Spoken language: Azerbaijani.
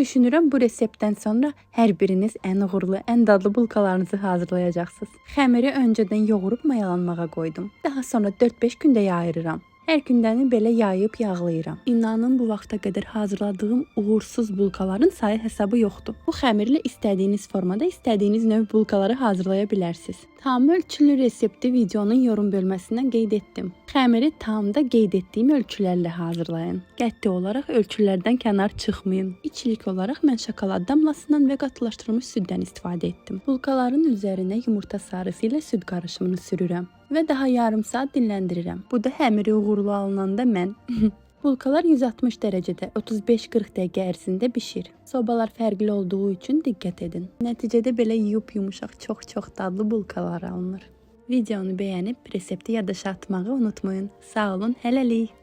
Düşünürəm bu reseptdən sonra hər biriniz ən uğurlu, ən dadlı bulkalarınızı hazırlayacaqsınız. Xəmiri öncədən yoğurub mayalanmağa qoydum. Daha sonra 4-5 gündə yayırıram. Hər gündəni belə yayıb yağlayıram. İnanın bu vaxta qədər hazırladığım uğursuz bulkaların sayı hesabı yoxdur. Bu xəmirlə istədiyiniz formada istədiyiniz növ bulkaları hazırlaya bilərsiniz. Tam ölçülü resepti videonun yorum bölməsindən qeyd etdim. Xəmiri tam da qeyd etdiyim ölçülərlə hazırlayın. Qəti olaraq ölçülərdən kənar çıxmayın. İçlik olaraq mən şokolad damlasından və qatılaşdırılmış süddən istifadə etdim. Bulkaların üzərinə yumurta sarısı ilə süd qarışımını sürürəm və daha yarım saat dinləndirirəm. Bu da xəmiri uğurlu alınanda mən. Bulkalar 160 dərəcədə 35-40 dəqiqə ərzində bişir. Sobalar fərqli olduğu üçün diqqət edin. Nəticədə belə yuyub-yumuşaq çox-çox dadlı bulkalar alınır. Videonu bəyənib resepti yadaşa atmağı unutmayın. Sağ olun, hələlik.